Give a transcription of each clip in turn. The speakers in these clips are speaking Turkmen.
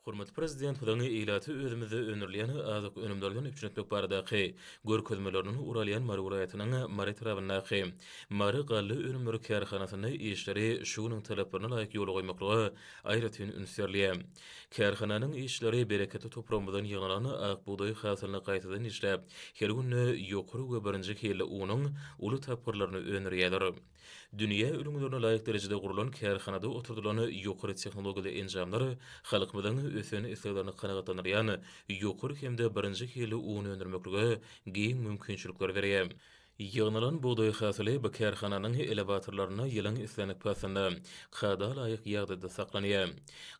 Hormatly Prezidentimiziň ilaty özümizde öndürilýän azyk önümleri bilen üpjün etmek baradaky görkezmelerinden ugur alýan Mary welaýatynyň Mary etrabyndaky Mary galla önümleri kärhanasynda işleri şu günüň talaplaryna laýyk ýola goýmaklyga aýratyn üns berilýär. Kärhananyň işçileri bereketli topragymyzdan ýygnalan ak bugdaý hasylyny gaýtadan işläp, her günde ýokary we birinji hilli unuň uly tapgyrlaryny öndürýärler. Dünýä ülňülerine laýyk derejede gurlan kärhanada oturdylan ýokary tehnologiýaly enjamlar halkymyzyň ösen isleglerini kanagatlandyrýan ýokary hem-de birinji hilli un öndürmeklige giň mümkinçilikleri berýär. Ýygnalan bugdaý hasyly bu kärhananyň elewatorlarynda ýylyň islendik paslynda kada laýyk ýagdaýda saklanýar.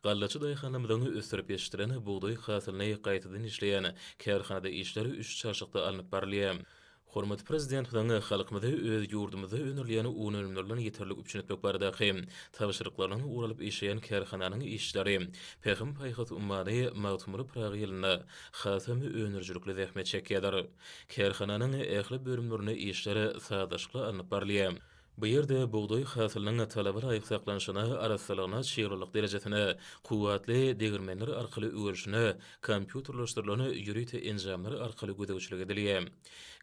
Gallaçy daýhanlarymyzyň ösdürip ýetişdiren bugdaý hasylyny gaýtadan işleýän kärhanada işler üç çalşykda alnyp barylýar. Hormatly Prezidentimiziň halkymyzy öz ýurdumyzda öndürilýän un önümleri bilen ýeterlik üpjün etmek baradaky tabşyryklaryndan ugur alyp işleýän kärhananyň işçileri Pähim-paýhas ummany Magtymguly Pyragy ýylynda hasam öndürijilikli zähmet çekýärler. Kärhananyň ähli bölümlerinde işler sazlaşykly alnyp barylýar. Bu ýerde bugdaý hasylynyň talaba laýyk saklanyşyna, arassalygyna, çyglylyk derejesine, kuwwatly degirmenler arkaly üwelişine kompýuterleşdirilen ýörite enjamlar arkaly gözegçilik edilýär.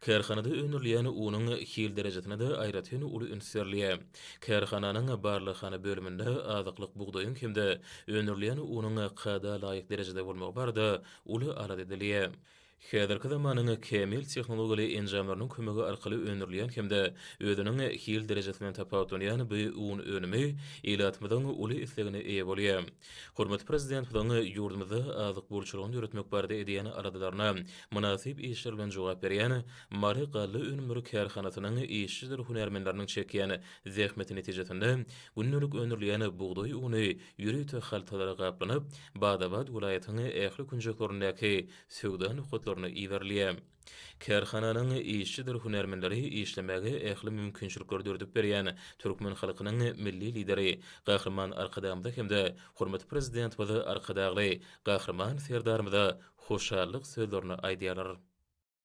Kärhanada öndürilýän unuň hil derejesine-de aýratyn uly üns berilýär. Kärhananyň barlaghana bölüminde azyklyk bugdaýyň hem-de öndürilýän unuň kada laýyk derejede bolmagy barada uly alada edilýär. Häzirki zamanyň kämil tehnologiýaly enjamlarynyň kömegi arkaly öndürilýän hem-de özüniň hil derejesi bilen tapawutlanýan bu un önümi ilatymyzyň uly islegine eýe bolýar. Hormatly Prezidentimiziň ýurdumyzda azyk bolçulygyny döretmek barada edýän aladalaryna mynasyp işler bilen jogap berýän Mary galla önümleri kärhanasynyň işçidir hünärmenleriniň çekýän zähmeti netijesinde gündelik öndürilýän bugdaý uny ýörite haltalara gaplanyp, bada-bat welaýatyň ähli künjeklerindäki söwda nokatlaryna iberilýär. Kärhananyň işçidir hünärmenleri işlemäge ähli mümkinçilikleri döredip berýän türkmen halkynyň Milli Lideri Gahryman Arkadagymyza hem-de hormatly Prezidentimiz Arkadagly Gahryman Serdarymyza hoşallyk sözlerini aýdýarlar.